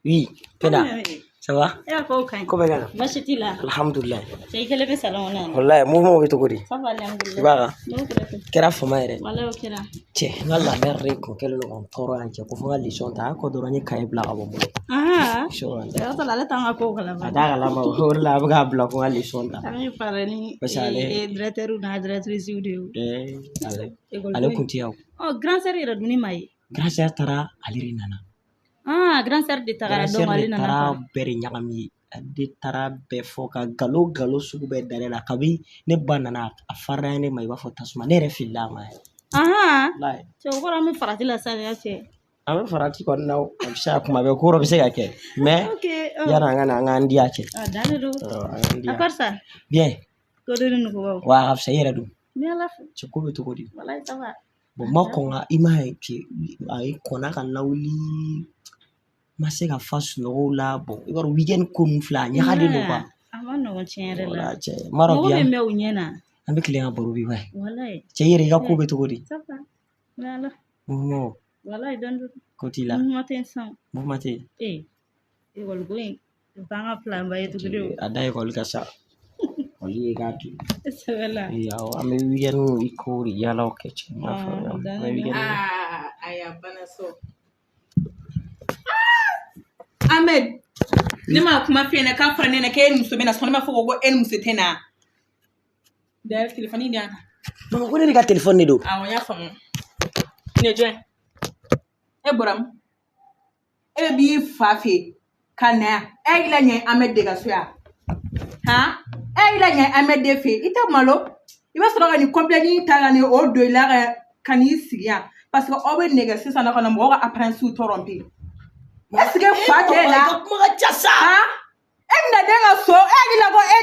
Oui, Penda. Ça va? Ko bɛ ka na? Baasi t'i la. Alhamdulilayi. Cɛ i kɛlen bɛ salon kɔnɔ yan. Walayi mouvement bɛ cogo di? Ça va alhamdulilayi. I b'a kan? N'o kɛra. Kɛra fama yɛrɛ. Walayi o kɛra. Cɛ n ka lamɛn de kun kɛlen don ka n tɔɔrɔ yan cɛ ko fo n ka leçon ta a kɔ dɔrɔn n ye kaye bila ka bɔ n bolo. O y'a sɔrɔ ale t'an ka kow kalama. A t'a kalama o de la a bɛ k'a bila ko n ka leçon ta. An bɛ fara ni Parce que ale directeur n'a directrice de ye. Ale kun tɛ yan o. Ɔ grand sœur yɛrɛ dun ne ma ye. Grand sœur taara ale de nana. Grand sœur de tagara donc ale nana. Taara bɛɛ de ɲagami ale de taara bɛɛ fɔ ka galo sugu bɛɛ da ne la kabi ne ba nana a farila ne ma i b'a fɔ tasuma ne yɛrɛ filila a ma yɛrɛ. Cɛ o kɔrɔ an bɛ farati la sa cɛ. An bɛ farati kɔni na o a bɛ se ka kuma bɛɛ ko dɔ bɛ se ka kɛ mais yanni an ka na an k'an diya cɛ. A dan de don. An k'an diya. À part ça. Bien. Ko de ni nugubaw. Wa a ka fisa i yɛrɛ dun. Ni Ala fɛ. Cɛ ko bɛ cogo di? Walayi ça va. Bon ma kɔn ka i m'a ye cɛ a ye kɔnna ka lawuli ma se ka fa sunɔgɔw la bon i b'a dɔn weekend ko ninnu filɛ a ɲagalen don quoi. A ma nɔgɔn tiɲɛ yɛrɛ la. Cɛ n b'a dɔn bi mɔgɔ bɛ mɛn u ɲɛ na. An bɛ tilen ka baro bi wa. Walayi. Cɛ i yɛrɛ i ka ko bɛ cogo di? Ça va. Ni Ala. Mouvement. Walayi dɔɔni dɔɔni. Ko t'i la. Mouvement tɛ yen sisan. Mouvement tɛ yen. Ee ekɔli ko in o t'an ka plan ba ye tuguni o. A da ekɔli ka sa. Ekɔli ye k'a to yen. Sɛbɛ la. Awɔ an bɛ weekend i ko de yaalaw kɛ cɛ. N b'a faamuya. An bɛ weekend. Ayi a banna so. Ahmed, ne ma kuma f'i ɲɛna k'a fɔra ne ɲɛna k'e ni muso bɛ na sɔn ne m'a fɔ ko e ni muso tɛ na. D'ailleurs téléphone di yan. Mama ko ne de ka téléphone de don. Awɔ n y'a faamu. Nin ye jɔn ye? E bɔra min? E bɛ b'i fa fɛ yen ka na yan. E y'i la ɲɛ Ahmed de ka so yan. Han? E y'i la ɲɛ Ahmed de fɛ yen. I tɛ malo. I bɛ sɔrɔ ka nin complet ta ka nin o don i la ka n'i sigi yan. Parce que aw bɛ nɛgɛ sisan nɔ ka na mɔgɔw ka apparence tɔrɔmpe. Est-ce que fa t'e la? I ka kuma ka ca sa. E bɛna den ka so e hakili la ko e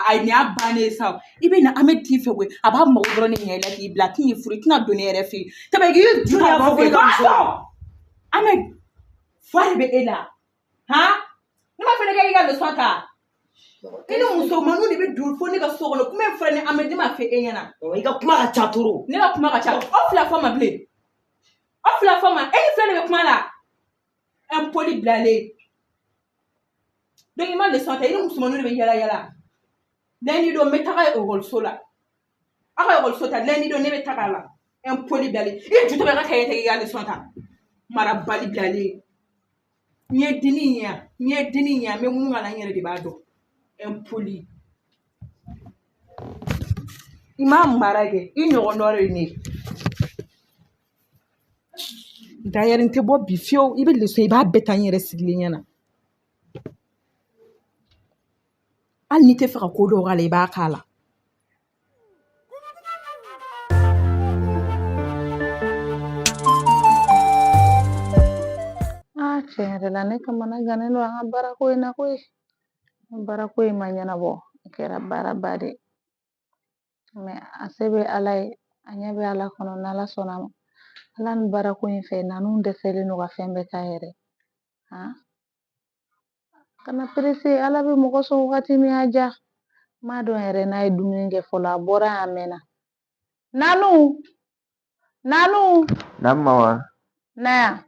ayi nin y'a bannen ye sa. I bɛ na Ahmed t'i fɛ koyi. A b'a mago dɔrɔn de ɲɛ i la k'i bila a t'i furu i tɛna don ne yɛrɛ fɛ yen. Tɛmɛ k'i ju ka bɔ fɛ yen. Ahmed fa de bɛ e la. Han? Ne m'a fɔ ne k'e ka leçon ta. I ni musomaninw de bɛ don fo ne ka so kɔnɔ. Kuma in fɔra ne Ahmed ne m'a fɔ e ɲɛna. I ka kuma ka ca trop. Ne ka kuma ka ca. Aw fila fɔ ma bilen. Aw fila fɔ ma. E ni fila de bɛ kuma la. Impoli bilalen. Donc i ma leçon ta i ni musomaninw de bɛ yala yala. Lundi don n bɛ taga ekɔliso la. Aw ka ekɔliso ta lundi don ne bɛ taga la. Impoli bilalen. I ju tɛ bɛ ka kaye ta k'i ka leçon ta. Marabali bilalen. N ye dimi in yan. N ye dimi in yan. N bɛ mun k'a la n yɛrɛ de b'a dɔn. Impoli. I ma mara kɛ. I ɲɔgɔn dɔ de ye ne ye. D'ailleurs n tɛ bɔ bi fiyewu. I bɛ leçon i b'a bɛɛ ta n yɛrɛ sigilen ɲɛna. Hali n'i tɛ fɛ ka ko dɔw k'a la i b'a k'a la. Tiɲɛ yɛrɛ la ne kamana gannen don an ka baarako in na koyi. Baarako in ma ɲɛnabɔ a kɛra baaraba de ye. Mais a se bɛ Ala ye a ɲɛ bɛ Ala kɔnɔ n'Ala sɔnna a ma. Ala ni baarako in fɛ nanu dɛsɛlen don ka fɛn bɛɛ k'a yɛrɛ. Han? Kana perese Ala bɛ mɔgɔ sɔn wagati min y'a diya. N m'a dɔn yɛrɛ n'a ye dumuni kɛ fɔlɔ a bɔra yan a mɛnna. Nanu! Nanu! Naamu mama. Na yan.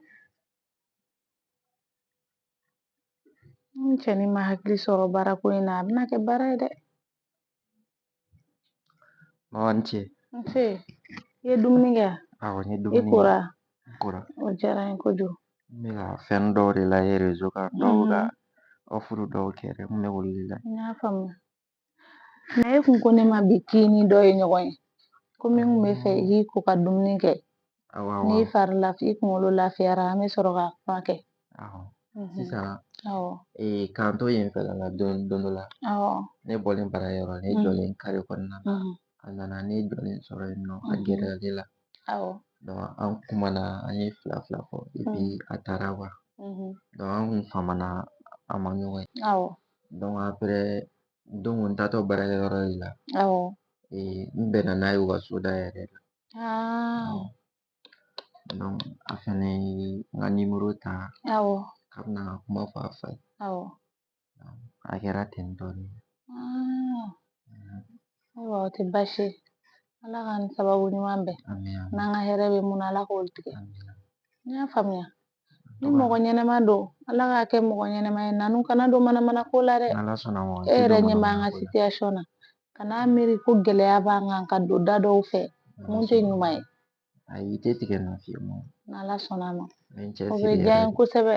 N cɛnin ma hakili sɔrɔ baarako in na a bɛna kɛ baara ye dɛ. Mama ni ce. Nse i ye dumuni kɛ? Awɔ n ye dumuni I kora? N kora. O diyara n ye kojugu. N bɛ ka fɛn dɔw de lajɛ réseau kan dɔw ka offre dɔw kɛ dɛ n bɛ k'olu de lajɛ. N y'a faamuya. Mais e kun ko ne ma bi k'i ni dɔ ye ɲɔgɔn ye. Komi n kun bɛ fɛ i k'i ko ka dumuni kɛ. Awɔ awɔ. N'i fari lafi i kunkolo lafiyara an bɛ sɔrɔ ka kuma kɛ. Awɔ. Sisan Awɔ. K'an to yen fɛla la don dɔ la. Awɔ. Ne bɔlen baarakɛyɔrɔ la ne jɔlen kare kɔnɔna na. A nana ne jɔlen sɔrɔ yen nɔ a gɛrɛla ne la. Awɔ. Donc an kumana an ye fila fila fɔ et puis a taara quoi. Donc an kun famana an ma ɲɔgɔn ye. Awɔ. Donc après don n taatɔ baarakɛyɔrɔ de la. Awɔ. N bɛnna n'a ye u ka soda yɛrɛ la. Donc a fɛnɛ ye n ka numéro ta. Awɔ. K'a bɛna ka kuma fɔ a fa ye. Awɔ. A kɛra ten tɔ de. Ayiwa o tɛ baasi ye. Ala k'an ni sababu ɲuman bɛn. Amin. N'an ka hɛrɛ bɛ mun na Ala k'o tigɛ. Amin. N y'a faamuya. Ni mɔgɔ ɲɛnɛma don, Ala k'a kɛ mɔgɔ ɲɛnɛma ye. Nanu kana don manamana ko la dɛ. N'Ala sɔnna ma, E yɛrɛ ɲɛ b'an ka situation na. Kana miiri ko gɛlɛya b'an kan ka don da dɔw fɛ mun tɛ ɲuman ye. Ayi, i tɛ tigɛ n na fiyewu. N'Ala sɔnna a ma. N bɛ n O bɛ cɛsiri diya yɛrɛ n ye de. kosɛbɛ.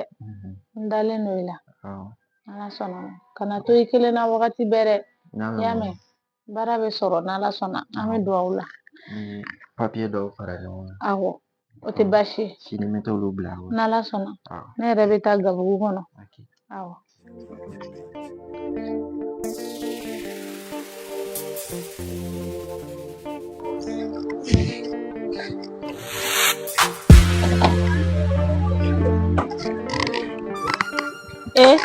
N dalen don i la. Awɔ. N'Ala sɔnna a ma. Kana to i kelen na wagati bɛɛ dɛ. N y'a I y'a mɛn. mɛn? Baara bɛ sɔrɔ n'Ala sɔnna. An bɛ dugawu la. N ye papiye dɔw fara ɲɔgɔn kan. Awɔ. O tɛ baasi ye. Sini n bɛ t'olu bila. N'Ala sɔnna. Awɔ. Ne yɛrɛ bɛ taa gabugu kɔnɔ. Awɔ. Eh,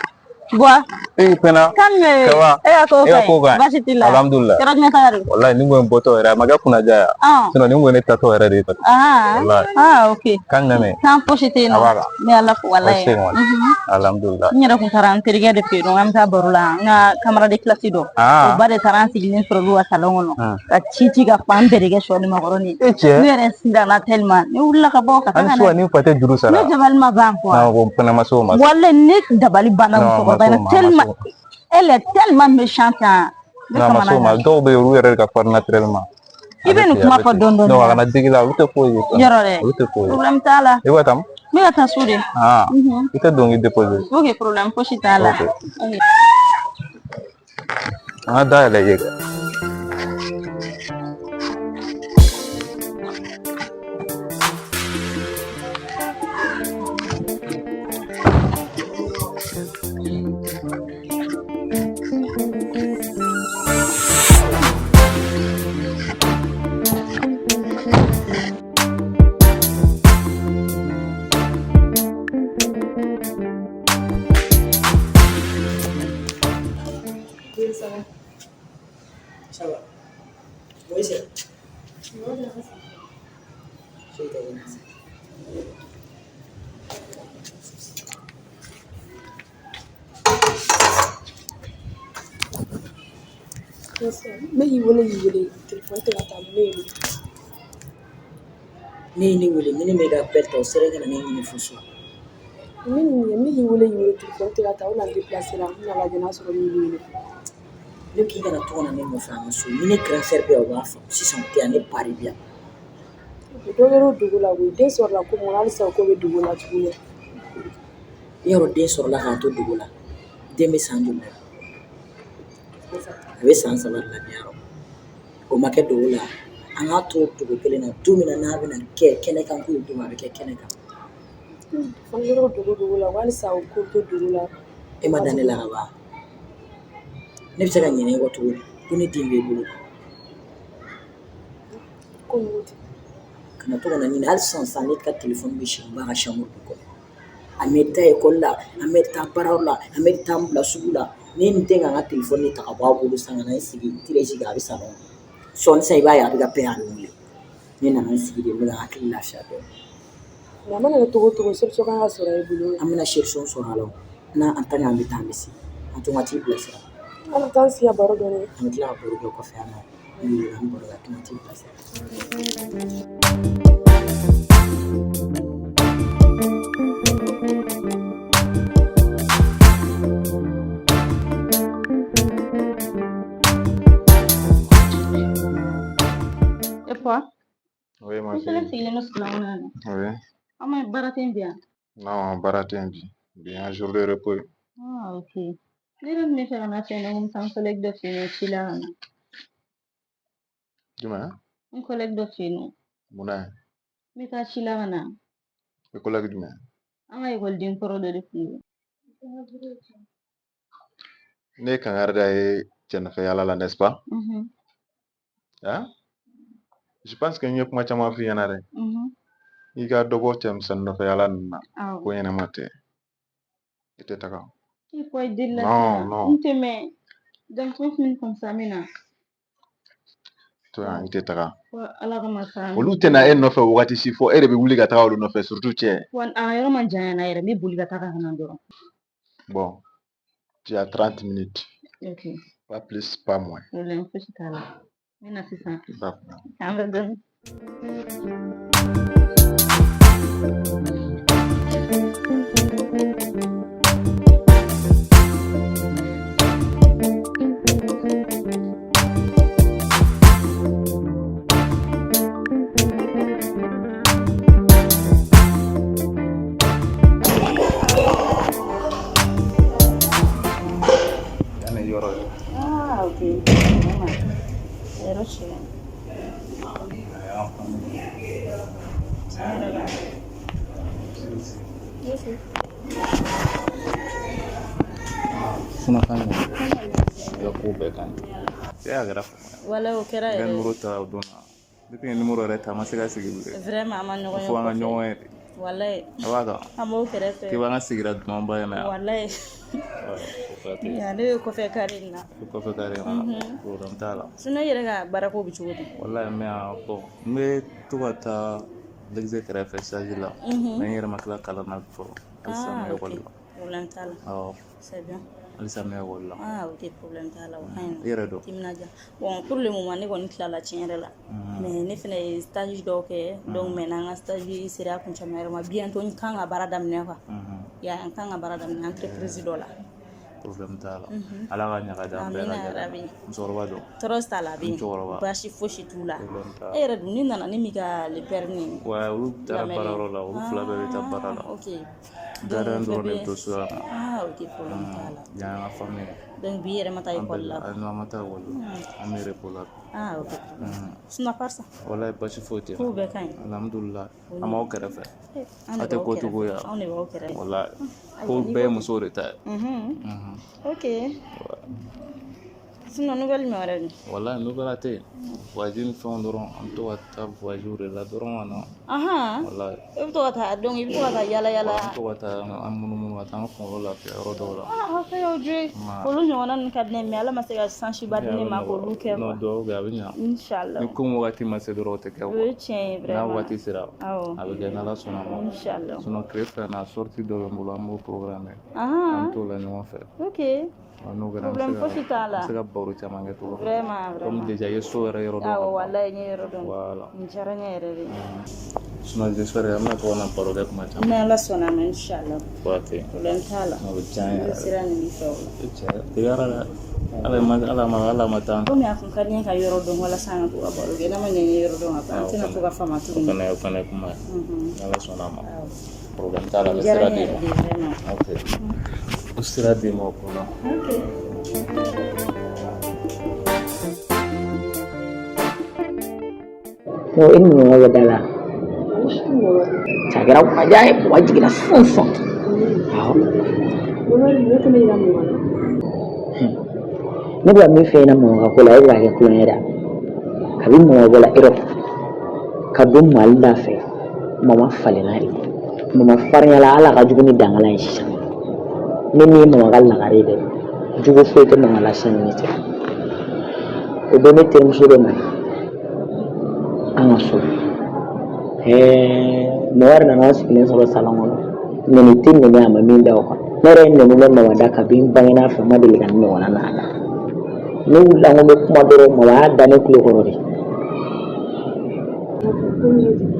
Buwa. E Pɛnda. Kan Ça va? E ka ko E ka ko ka ɲi? Baasi t'i la. Alhamdulillah. Yɔrɔ jumɛn taga don? Wallahi nin kun ye bɔtɔ yɛrɛ a ma kɛ kunnaja ye. Ah. Sinon nin kun ye ne tatɔ yɛrɛ de ye. Ah. Wallahi. Ah, ok. Kan jumɛn? Kan fosi tɛ yen nɔ. A b'a kan. N bɛ Ala fo walayi. Baasi tɛ yen kɔni. Alhamdulillah. N yɛrɛ kun taara n terikɛ de fɛ yen nɔ, an bɛ taa baro la, n ka camarade de classe dɔ. Ah. O ba de taara an sigilen sɔrɔ olu ka salon kɔnɔ. Hmm. Ka ci ci ka fan bɛɛ de kɛ sɔ ni makɔrɔni. E cɛ. Ne yɛrɛ siranna tellement. Ne wulila ka bɔ ka taa An ka suwa na. ni fa tɛ juru sara. Ne dabali ma ban quoi. Non, ko fana ma se o ma. Walayi ne dabali banna Non, a ma musokɔrɔba in s'o na ma, a ma tellement s'o ma. elle est tellement méchante hein. Ne Non, a ma s'o ma. kamanagan. Dɔw bɛ yen olu yɛrɛ de ka farin naturellement. I bɛ nin kuma fɔ dɔɔni dɔɔni. Non, a kana digi la, olu tɛ foyi ye. Yɔrɔ dɛ. Olu tɛ foyi ye. Problème t'a la. I bɛ ka taa min? N bɛ ka taa so de. Ah. Mhm. I tɛ don k'i déposer. Ok, problème fosi t'a la. Ok. Ok. An ka da yɛlɛ i ye kɛ. Ça va. Moïse. Foyi tɛ ne na. Ne y'i wele y'i wele telefɔni tɛ ka taa ne ye. Ne ye ne wele ni ne m'e ka appel ta o sera i ka na ne ɲini fo so. Ne nin ne y'i wele y'i wele telefɔni tɛ ka taa o na déplacé la n nana lajɛ n'a sɔrɔ ne y'i wele. Ne k'i kana to ka na ne nɔfɛ an ka so ni ne grand frère bɛ yan o b'a faamu sisan o tɛ yan ne ba de bɛ yan. Dɔ kɛra o dugu la koyi, den sɔrɔla ko mun halisa o ko bɛ dugu la tuguni. I y'a dɔn den sɔrɔla k'an to dugu la, den bɛ san joli la? A bɛ san 3 de la bi yarɔ. O ma kɛ dugu la, an k'a to dugu kelen na don min na n'a bɛna kɛ kɛnɛ kan ko ye don min a bɛ kɛ kɛnɛ kan. Fana kɛra o dugu dugu la halisa o ko to dugu la. E ma da ne la ka ban. Ne bɛ se ka ɲinɛ e kɔ cogo di? Ko ne den b'e bolo. Ko mun tɛ? Kana to ka na ɲinɛ hali sisan sisan ne ka telefɔni bɛ si n ba ka chambre de kɔnɔ. A bɛ taa ekɔli la, a bɛ taa baarayɔrɔ la, a bɛ taa n bila sugu la. Ne n den ka n ka telefɔni ta ka bɔ a bolo sisan ka na n sigi tɛrɛsi kan a bɛ salon kɔnɔ. Sɔɔni sisan i b'a ye a bɛ ka pɛrɛn a bɛ wuli. Ne nana n sigi de n bɛ ka n hakili lafiya dɔɔni. Mais a mana kɛ cogo o cogo solution kan ka sɔrɔ e bolo. An bɛna solution sɔrɔ a la o. N'a en tant que an bɛ taa an bɛ se. An to n ka t'i bilasira. An bɛ taa an sigi ka baro dɔɔni. An bɛ tila ka baro kɛ kɔfɛ yan nɔ. N bɛ an bɛ baro kɛ a to n ka t'i bilasira. E Pua, Oui, ma n fɛnɛ fille. sigilen don salon kɔnɔ yan nɔ. Oui. An ma baara tɛ yen bi yan. Non, baara tɛ yen bi. Bi y'an jour de repos ye. Ah, ok. Ne yɛrɛ tun bɛ fɛ ka na fɛ nɔ ko n bɛ taa n collègue dɔ fɛ yen nɔ ci la ka na. Jumɛn? N collègue dɔ fɛ yen nɔ. Mun na? N bɛ taa ci la ka na. I collègue jumɛn? An ka ekɔliden kɔrɔ dɔ de tun don. Ne ye kangari da ye cɛ nɔfɛ yaala la, n'est-ce pas? Mhm, Hein? Je pense que n ye kuma caman f'i ɲɛna dɛ. mhm. I ka dɔ bɔ cɛmisɛnnin nɔfɛ yaala ninnu na. Awɔ. Ko ɲɛnama tɛ. I tɛ taga. I Pua i delila Non, sisan. non. N tɛ mɛn. Dans 30 minutes comme ça n bɛ na. To yan, i tɛ taga. Pua Ala kama sa. Olu tɛna e nɔfɛ wagati si fɔ e de bɛ wuli ka taga olu nɔfɛ surtout cɛ. Pua a yɔrɔ man jan yan na yɛrɛ n bɛ boli ka taga ka na dɔrɔn. Bon, tu as 30 minutes. Ok. Pas plus, pas moins. Problème fosi t'a la. N bɛ na sisan. D'accord. K'an bɛn dɔɔni. Sinon kan ɲi. I ka ko bɛɛ ka ɲi. Cɛ a kɛra fama ye. Wala o kɛra I ka yɛrɛ. numéro ta o don na. Depuis n ye numéro yɛrɛ ta, n ma se ka segin bilen. Vraiment, an ma ɲɔgɔn ye Fo an ka kɔfɛ. ɲɔgɔn ye de. Walayi. A b'a kan. An b'o kɛrɛfɛ. K'i b'an ka sigida dumanba in na yan. Walayi. O ka teli. Ne bɛ kɔfɛ kari in na. I kɔfɛ kare kɔnɔ. Problème t'a la. Sinon i yɛrɛ ka baarako bɛ cogo di? Walayi mais bon, n bɛ to ka taa l'église kɛrɛfɛ stage la. Mais n yɛrɛ ma tila kalan na fɔlɔ. Halisa n Ah, bɛ ok. ekɔli la. Problème t'a la. Awɔ. C'est bien. Halisa n bɛ ekɔli la. Ah, ok, problème t'a la. O ka ɲi. I yɛrɛ dɔn. Timinadiya. Bon, pour le moment, ne kɔni tilala tiɲɛ yɛrɛ la. Mais ne fɛnɛ ye stage dɔw kɛ. Donc maintenant, n ka stage sera a kuncɛma yɔrɔ ma. Bientôt, n kan ka baara daminɛ quoi. Ya, n kan ka baara daminɛ entreprise dɔ la. Problème t'a la. Ala ka ɲaga d'an bɛɛ Amina lajɛlen ma. yarabi. Musokɔrɔba don. Tɔɔrɔ t'a la, a bɛ N yen. cɛkɔrɔba. Baasi fosi t'u la. Problème t'a E la. yɛrɛ dun, ne nana ne m'i ka le père ni Ouais, olu taara la mère. baarayɔrɔ la. Olu fila bɛɛ bɛ taa baara la. Ah, ok. Donc, Gardien bɛɛ dɔrɔn de bɛ bɛ to so yan nɔ. Ah, ok, problème t'a la. Yan y'an ka famille ye. Donc bi yɛrɛ ma taa An école bɛɛ la bɛ quoi. an ma taa ekɔli la. An bɛ repos la. Ah, ok. Sinon, à part ça, Walayi basi foyi tɛ n na. kow bɛɛ ka ɲi. Alhamdulillah. An b'aw kɛrɛfɛ. Eh, an Aw de tɛ b'aw ko cogo kɛrɛfɛ. ya. Anw de b'aw kɛrɛfɛ. Walayi. Ko Ayiwa, n'i bɛɛ ye ko musow de ta ye. Ok. Sinon, nouvelle jumɛn wɛrɛ dun? Walayi nouvelle tɛ yen. Voyage ni fɛnw dɔrɔn an bɛ to ka taa voyage de la dɔrɔn ka na. Ahan. Walayi. I bɛ to ka taa, donc i bɛ to ka taa yala yala. An bɛ to ka taa an munumunu ka taa an kunkolo lafiya yɔrɔ dɔw la. Ah, ok, o Dieu. Ma. Olu ɲɔgɔnna ninnu ka di ne ye, mais Ala ma se ka chance ba di ne ma k'olu kɛ Non, quoi. duwawu kɛ a bɛ ɲa. Inchallah. Ni ko min wagati ma se dɔrɔn o tɛ kɛ O quoi. ye tiɲɛ ye N'a vraiment. waati sera Awɔ. a bɛ kɛ n'Ala sɔnna ma. Inchallah. Sinon tile fila in na sortie dɔ bɛ n bolo an b'o programme. An Ahan. bɛ t'o la ɲɔgɔn fɛ. Ok. Wa n'o kɛra an bɛ Problème se ka fosi t'a an la. bɛ se ka baro caman kɛ cogo min na. Vraiment, Comme vraiment. déjà i ye so yɛrɛ yɔrɔ dɔn ka Awɔ, ban. walayi n ye yɔrɔ dɔn. Voilà. Nin diyara n ye yɛrɛ de. Sinon j'espère que an bɛna to ka na baro kɛ kuma caman. Ni Ala sɔnna a ma, inchallah. Waati. Problème t'a la. O bɛ diya n ye N bɛ yɛrɛ de. sira ɲini fɛ o la. Cɛ teliya la dɛ. Ala ma taa. Komi a kun ka di n ye ka yɔrɔ dɔn walasa an ka to ka baro kɛ, n'a ma ɲɛ n ye yɔrɔ dɔn ka ban, an O tɛna fana to ka fama o tuguni. fana o fana ye kuma ye. Ni Ala sɔnna a ma. Awɔ. Problème t'a la, n Nin bɛ diyara sira n d'i ye yɛrɛ ma. de vraiment. Ok. O sira d'i ma o ko la. Ok. Ko e ni mɔgɔ bɛ da la. A kɛra kunnaja ye, mɔgɔ jiginna sisan sisan. Awɔ. Ne bɛ ka min f'e ɲɛna mɔgɔ ka ko la, e bɛ k'a kɛ kulonkɛ de ye. Kabi mɔgɔ bɔla Europe ka don Mali la fɛ, mama falenna de. Mama farinyala, hali a ka jugu ni dankala ye sisan. Ne min ye mama ka lagare ye dɛ, jugu foyi tɛ mama la sisan ni ne tɛ. O don ne terimuso dɔ nana an ka so. Mɔgɔ yɛrɛ nana an sigilen sɔrɔ salon kɔnɔ. Nɛni tɛ nɛni a ma min da o kan. Ne yɛrɛ ye nɛni mɛn mama da kabi n bangena fɛ, n ma deli ka nin ɲɔgɔnna mɛn a da. Ne wulila n ko n bɛ kuma dɔrɔn, mama y'a da ne tulo kɔrɔ de.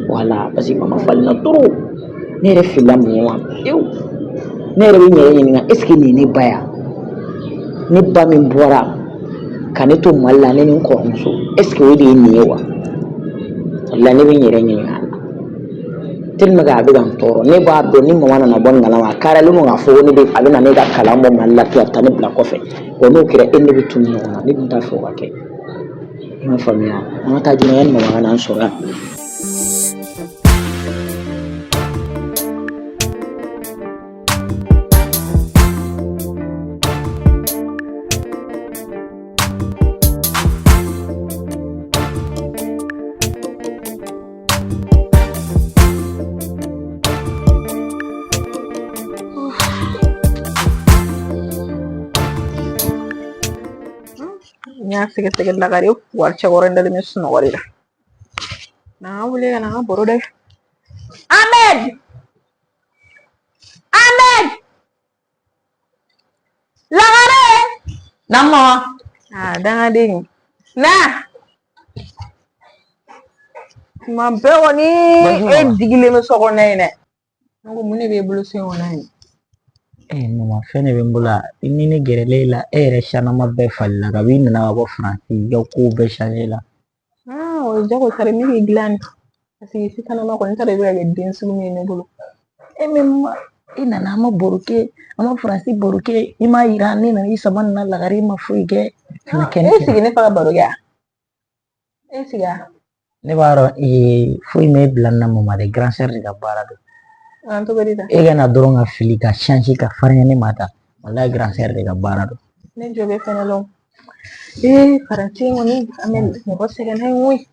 Wala, parce que mama falenna trop. Ne yɛrɛ filila mɔgɔ ma pewu. Ne yɛrɛ bɛ n yɛrɛ ɲininka, est ce que nin ye ne ba ye wa? Ne ba min bɔra ka ne to Mali la, ne ni n kɔrɔmuso, est ce que o de ye nin ye wa? Walayi ne bɛ n yɛrɛ ɲininka a la. Tellement que a bɛ ka n tɔɔrɔ, ne b'a dɔn ni mama nana bɔ nin kalama, a kariyalen don k'a fɔ ko ne bɛ a bɛ na ne ka kalan bɔ Mali la ten, a bɛ taa ne bila kɔfɛ. Wa n'o kɛra e ni ne bɛ tunu ɲɔgɔn na, ne dun t'a fɛ o ka kɛ. I m'a faamuya? An ka taa joona yanni mama ka n'an sɔrɔ yan. N y'a sɛgɛsɛgɛ lagare wari cɛkɔrɔ in dalen bɛ sunɔgɔ de la. N'an wuli ka na an ka baro dɛ. Ahmed! Ahmed! Lagare! Na mama. Ah, dangaden. Na! Tuma bɛɛ kɔni Bonjour e mama. digilen bɛ so kɔnɔ yen dɛ. Ne ko mun de b'e bolo so in kɔnɔ yen? Mama, fɛn de bɛ n bolo yan. I ni ne gɛrɛlen la, e yɛrɛ sianama bɛɛ falila kabi i nana ka bɔ Faransi, i ka kow bɛɛ changé la. Ah, o ye jago sara ne k'i dilan de. Parce que sisan ma kɔni n t'a dɔn i bɛ ka kɛ den sugu min ye ne bolo. E min ma i nana an ma baro kɛ, an ma Faransi baro kɛ, i m'a yira ne nana i sama nana lagare i ma foyi kɛ. Ka na kɛ ne E sigi ne fa ka baro kɛ yan. E sigi yan. Ne b'a dɔn foyi m'e bila nin na mama dɛ, grand sœur de ka baara don. An cogo di tan? E ka na dɔrɔn ka fili ka changer ka farinya ne ma tan. Walayi, grand sœur de ka baara don. Ne jɔ bɛ fɛnɛ la o. Ee, Faransi kɔni, an bɛ mɔgɔ sɛgɛn n'a ye koyi.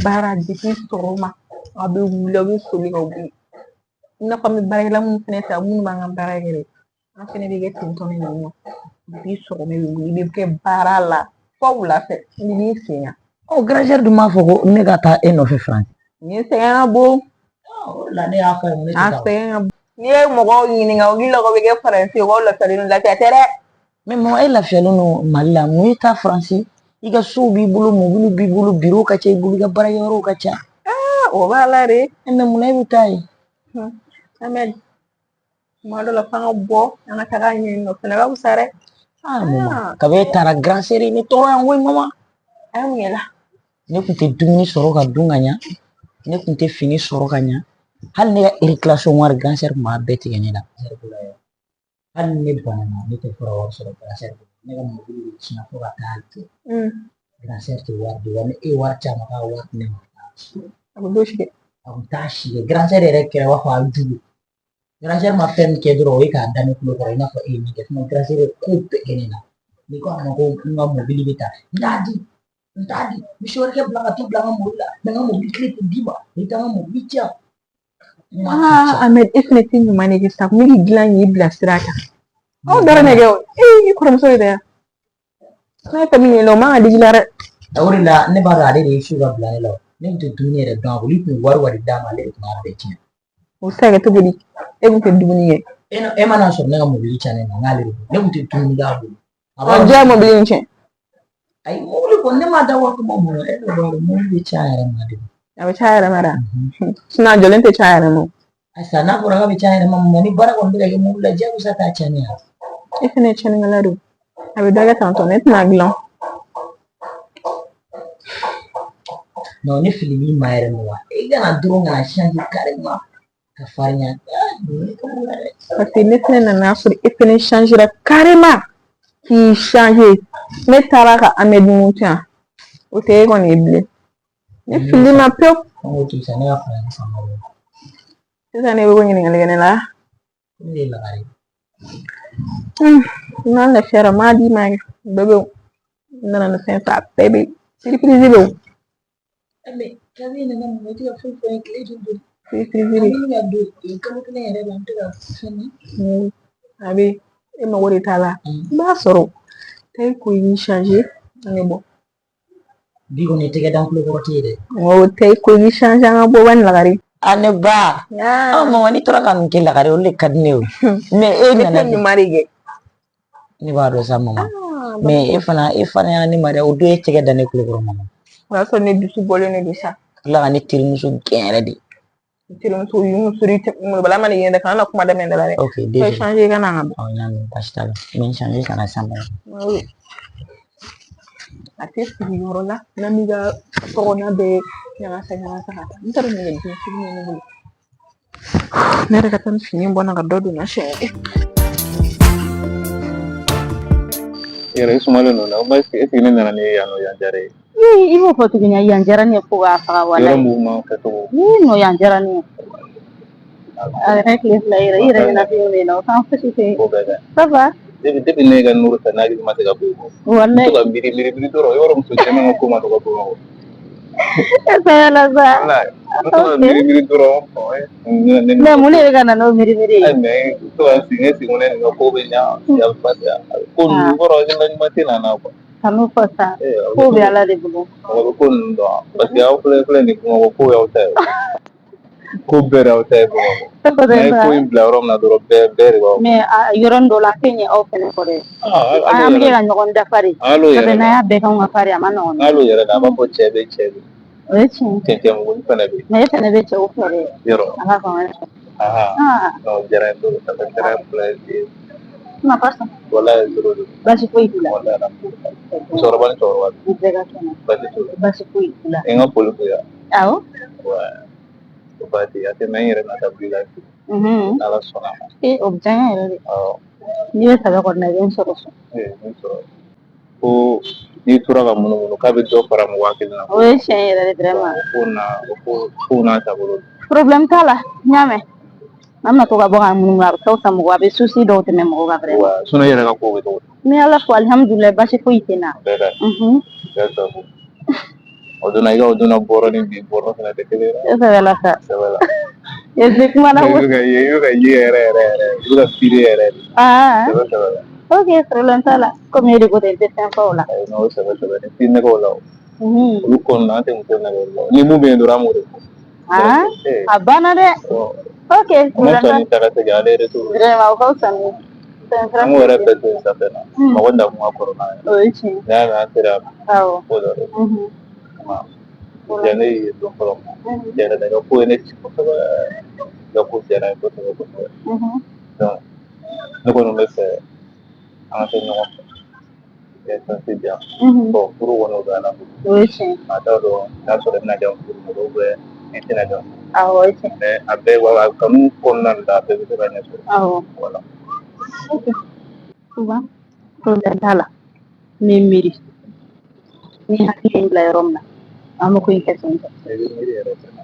Baara depuis sɔgɔma, aw bɛ wuli, aw bɛ soli ka wuli. I n'a fɔ an bɛ baarakɛla minnu fɛnɛ ta, minnu b'an ka baara kɛ dɛ. An fɛnɛ bɛ kɛ ten tɔ de yen nɔ. Depuis sɔgɔma i bɛ wuli, i bɛ kɛ baara la fo wula fɛ, i b'i sen kan. Ɔ, grand sœur dun b'a fɔ ko ne ka taa e nɔfɛ Faransi. Nin sɛgɛn ka bon. O de la ne y'a fɔ a ye, ne tɛ A taa. sɛgɛn ka bon. N'i ye mɔgɔw ɲininka, u b'i la ko bɛ kɛ Faransi ye, k'aw lafiyalen don. Lafiya tɛ dɛ. Mais mama, e lafiyalen don Mali la, mun ye taa Faransi? I ka sow b'i bolo, mobili b'i bolo, biro ka ca i bolo, i ka baarakɛyɔrɔw ka ca. O b'a la de. Mais munna e bɛ taa yen? Ahmed, tuma dɔ la f'an ka bɔ, an ka taga ɲɛ yen nɔ, fɛnɛ ka fisa dɛ. Ah mama, kabi e taara, grand sœur ye ne tɔɔrɔ yan koyi mama. A ye mun kɛ la? Ne kun tɛ dumuni sɔrɔ ka dun ka ɲa, ne kun tɛ fini sɔrɔ ka ɲa. Hali ne ka récréation wari, grand sœur kun b'a bɛɛ tigɛ ne la. Hali ni ne banana, ne tɛ fura wari sɔrɔ grand sœur bolo. Ne ka mobili bɛ tiɲɛ fo ka taa jɔ. Grand sœur tɛ wari di wa ni e ye wari ci a ma k'a ka wari di ne ma. A bɛ dɔ si kɛ. A kun t'a si kɛ. Grand sœur yɛrɛ kɛra i b'a fɔ a jugu. Grand sœur ma fɛn min kɛ dɔrɔn, o ye k'a da ne tulo kɔrɔ i n'a fɔ e ye min kɛ. Sinon grand sœur ye ko bɛɛ kɛ ne la. N'i ko a ma ko n ka mobili bɛ taa, n t'a di, n t'a di. N bɛ sɔrɔ bila ka t'u bila n ka mobili la, mais n ka mobili clé tɛ d'i ma, i tɛ n ka mobili ci yan. Ah, Ahmed, e fɛnɛ tɛ ɲuman de kɛ sa, kun bɛ k'i dilan k'i bila sira kan. Anw dɔrɔn de kɛ o. Ee, i kɔrɔmuso ye dɛ. N'a ye fɛn min ye o man ka digi la dɛ. O de la ne b'a dɔn ale de ye su ka bila ne la. Ne tun tɛ dumuni yɛrɛ dun a bolo, i tun ye wari wari d'a ma, ale de tun b'a bɛɛ tiɲɛ. O bɛ se ka kɛ cogo di? E kun tɛ dumuni kɛ. E mana sɔrɔ ne ka mobili tiɲɛnen na, n'ale de don, ne tun tɛ dumuni k'a bolo. A Ɔ, jɔn ye mobili in tiɲɛ? Ayi, mobili kɔni, ne m'a dabɔ a kama mun na, e de b'a dɔn mobili bɛ tiɲɛ a yɛrɛ ma de. A bɛ caya a yɛrɛ ma dɛ. Sinon a jɔlen tɛ caya a yɛrɛ ma. Ayisa, n'a fɔra k'a bɛ tiɲɛ a yɛrɛ ma, mun na ni baara kɔni bɛ ka kɛ mobili la, diyagosa t'a tiɲɛ yan. E fɛnɛ ye tiɲɛnikɛla don. A bɛ dɔ kɛ tantɔ, ne tɛna dilan. Non, ne fili b'i ma yɛrɛ ma wa? I kana dɔrɔn k'a changer carrément ka farinya. Parce que ne fɛnɛ nana sɔrɔ e fɛnɛ changera carrément. K'i changer. Ne taara ka Ahmed mun to yan. O tɛ e kɔni ye bilen. Ne fili ma pewu. An k'o to yen sa, ne ka Faransi sama bɔ. Sisan ne bɛ ko ɲininkali kɛ ne la. Ne de ye lagare. N'an lafiyara, n m'a d'i ma kɛ. Bɛɛ bɛ n nana ni fɛn fɛn, a bɛɛ bɛ surprise bɛ yen. Mais kabi e nana mun, i tɛ ka foyi fɔ n ye, tile joli joli. Surprise An bɛ bɛ ɲini ka don kalo kelen yɛrɛ la, n tɛ ka fɛn yen. A bɛ e mago de t'a la. I b'a sɔrɔ. Taa i ko i changer, an bɛ bɔ. Bi kɔni tɛgɛ dan tulo kɔrɔ tɛ ye dɛ. O tɛ i ko i changer, an ka bɔ wani lagare. A ne ba. Ɔ mama, n'i tora ka nin kɛ lagare, olu de ka di ne ye o. Mais e Ne nana tɛ ɲuman de kɛ. Ne b'a dɔn sa mama. Mais e fana y'a ne ma dɛ, o don e tɛgɛ da ne tulo kɔrɔ mama. O y'a sɔrɔ ne dusu bɔlen de don sa. Ka tila ka ne terimuso gɛn yɛrɛ de. N terimuso yi muso de molobala mana yen dɛ, kana na kuma daminɛ la dɛ. Ok, Fɛ désolé. changer ka na an ka bɔ. Ɔ, n y'a mɛn, baasi t'a la. N bɛ n changer ka na sisan. A tɛ sigi yɔrɔ la n'an b'i ka sokɔnɔna bɛɛ ɲagasa ɲagasa ka taa. N t'a dɔn nin bɛ den sugu min ne bolo. Ne yɛrɛ ka taa ni fini bɔ n na ka dɔ don n na siɲɛ. Yɛrɛ i sumalen don na, est ce que ne nana ni ye yan nɔ, yan diyara ye? I b'o fɔ tuguni, yan diyara ne ye fo k'a faga Yɔrɔ walayi. mouvement kɛcogo. Ni nɔ yan diyara ne ye. A yɛrɛ tile fila yɛrɛ, i yɛrɛ ɲɛna min na o t'an fosi fɛ yen. Ko bɛɛ kɛ. Ça va? Depuis ne ka nuru ta, n'a hakili ma se ka bɔ i kɔ. N Walayi. to ka miiri miiri miiri dɔrɔn, yɔrɔ muso cɛman ka ko ma nɔgɔ Bamakɔ. E sɛbɛ la sa. Walayi, n to ka miiri miiri dɔrɔn, ne Mais mun de bɛ ka na n'o miiri miiri ye? Ayi, mais n to ka n sigi, ne sigi ko ne nin ka ko bɛ ɲa, ya bɛ paseke ko ninnu kɔrɔ hakilina ɲuman tɛ na na quoi. Kan'o fɔ sa. Ee, a bɛ Ko bɛ Ala de bolo. Mɔgɔ bɛ ko ninnu dɔn, parce que aw filɛ nin Bamakɔ, ko y'aw ta ye. Ko bɛɛ de y'aw ta ye Bamakɔ. N'a ye ko in bila yɔrɔ min na dɔrɔn, bɛɛ bɛɛ de b'aw. Mais a yɔrɔnin dɔ la, a tɛ ɲɛ aw fɛnɛ kɔ dɛ. Ah, An bɛ kɛ ka ɲɔgɔn dafa de. Hali o Sabu yɛrɛ n'an la, y'a bɛɛ k'anw ka fari, a ma nɔgɔn. Hali o yɛrɛ la, a b'a fɔ cɛ bɛ cɛ bɛ. O ye tiɲɛ ye. Cɛncɛn muguni fɛnɛ bɛ yen. Mais e fɛnɛ bɛ cɛw fɛ dɛ. Yɔrɔ. Ala k'an wɛrɛ. Ah, non, diyara n ye trop, ça fait très plaisir. Kuma pasa. Walayi, trop de. Baasi foyi t'u la. Walayi, alhamdulillah. Musokɔrɔba ni cɛkɔrɔba. U bɛɛ ka kɛnɛ. Baasi t'u la. Baasi foyi t'u la. N ka foli b'u ye. Awɔ. Ouais. O baasi a tɛ mɛn, n yɛrɛ na taa village. N'Ala sɔnna a ma. Ee, o bɛ diya n ye yɛrɛ de. Awɔ. N'i bɛ sɛbɛ kɔni na, i bɛ n sɔrɔ so. Ee, n sɔrɔ. Ko n'i tora ka munumunu k'a bɛ dɔ fara mɔgɔ hakili la. O ye tiɲɛ yɛrɛ de, vraiment. O ko n'a o ko kow n'a taabolo don. Problème t'a la, n y'a mɛn. An bɛna to ka bɔ k'an munumunu, a bɛ ka fisa mɔgɔ, a bɛ souci dɔw tɛmɛ mɔgɔ kan vraiment. Wa sinon, i yɛrɛ ka ko bɛ cogo di? N bɛ Ala fo, alihamudulilayi, basi foyi tɛ n na. Bɛɛ ka ɲi. Bɛɛ sago. O donna i ka, o donna bɔrɔ ni bi bɔrɔ fana tɛ kelen ye. E sɛbɛ la sa. Sɛbɛ la. E bɛ kuma na. I bɛ ka ye, i bɛ ka ye yɛrɛ yɛrɛ yɛrɛ, i bɛ ka fiire yɛrɛ de. Aa. Sɛbɛ sɛbɛ la. Ok, problème t'a la. Komi e de ko ten, n tɛ fɛn fɔ o la. Ayi, n'o sɛbɛ sɛbɛ ni ti nɛgɛw la o. Olu kɔnɔna an tɛ muso nɛgɛ o la. Ni mun bɛ yen dɔrɔn, an b'o de fɔ. Aa, a banna dɛ. Ok, Kuma problème t'a. fisa ni ta ka segin ale retour. Vraiment, o ka fisa ni An b'o yɛrɛ bɛɛ to yen sanfɛ na. Mɔgɔ nakun ka kɔrɔ n'a ye. O ye tiɲɛ. N'i y'a mɛn an sera yan, ko dɔ de. Ja, ne ye don fɔlɔ min na, tiɲɛ yɛrɛ la, i ka ko ye ne ci kosɛbɛ. I ka ko diyara n ye kosɛbɛ kosɛbɛ. Donc ne kɔni bɛ fɛ an ka kɛ ɲɔgɔn fɛ. I ka chance di yan. Bon, furu kɔni, o bɛ Ala bolo. O ye tiɲɛ. A t'a dɔn n'a sɔrɔ i bɛna diya furu ma ou bien i tɛna diya. Awɔ, o ye tiɲɛ. Mais a bɛɛ, wa kanu kɔnɔna la, a bɛɛ bɛ se ka ɲɛ sɔrɔ. Voilà. Ok. Souvent, problème t'a la. N bɛ miiri. Ni hakili ye n bila yɔrɔ min na, an bɛ ko in kɛ ten tɔ. I bɛ miiri yɛrɛ fɛnɛ.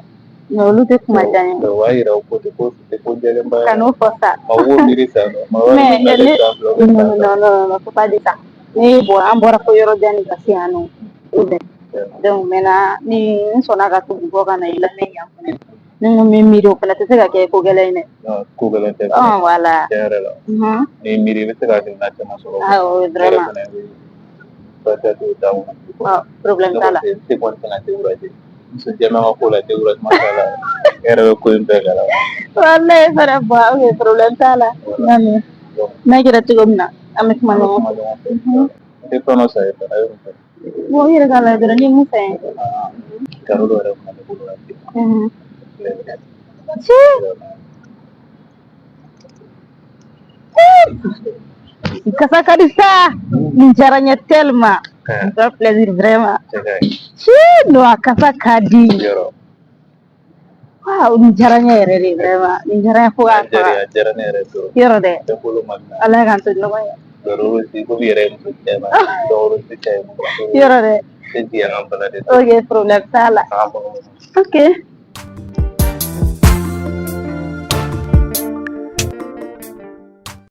Mais olu tɛ kuma diya n ye. O b'a yira ko tɛ ko tɛ ko jɛlenba ye. Kan'o fɔ sa. Maa b'o miiri sa nɔ. Maa b'a Mais dɔn ne san 2 bɛ non san. Non non non, faut pas dire ça. Ni bɔra, an bɔra fo yɔrɔ jan ka se yan nɔ. O bɛ. Donc maintenant, ni n sɔnna ka tugu kɔ ka na i lamɛn yan fɛnɛ. Ni n ko n bɛ miiri, o fɛnɛ tɛ se ka kɛ ko gɛlɛn ye dɛ. Non, ko gɛlɛn tɛ. Ɔn, voilà. Tiɲɛ yɛrɛ la. N'i miiri, i bɛ se ka hakilina caman sɔrɔ. Awɔ, Ne yɛrɛ vraiment. fɛnɛ bɛ barika t'o da kɔnɔ. Ɔ, problème Ne t'a la. kɔni tɛ kɔni tɛna décourager. Muso jɛman ka ko la, découragement t'a la. E yɛrɛ bɛ ko in bɛɛ kalama. Wallahi fɛnɛ bɔ, ok, problème t'a la. Voilà. N y'a mɛn. Donc N'a kɛra cogo min na, an bɛ kuma an bɛ ɲɔgɔn kuma fɛ. ɲɔgɔn fɛ. I tɛ fɛn dɔ san e fɛ, a ye mun fɛ? Bon, i yɛrɛ k'a lajɛ dɔrɔn, n'i ye mun fɛ. Cadeau dɔ yɛrɛ tun bɛ ne bolo ka d'i ma. Ci. Kasa ka di sa. Nin diyara n ye tellement. Ça fait plaisir vraiment. Cɛ ka ɲi. Ci, non, a kasa ka di. Yɔrɔ. Waaw, nin diyara n ye yɛrɛ de vraiment. Nin diyara n ye fo A k'a diyara faga. A diyara ne yɛrɛ trop. Yɔrɔ dɛ. Tɛ bolo ma minɛ. Ala k'an to ɲɔgɔn ye. Rose, komi i yɛrɛ ye muso jɛman ye. Donc rose ka ɲi. Yɔrɔ dɛ. Tɛ jigin an ka bana de. Ok, problème t'a la. An ka bɔ. Ok.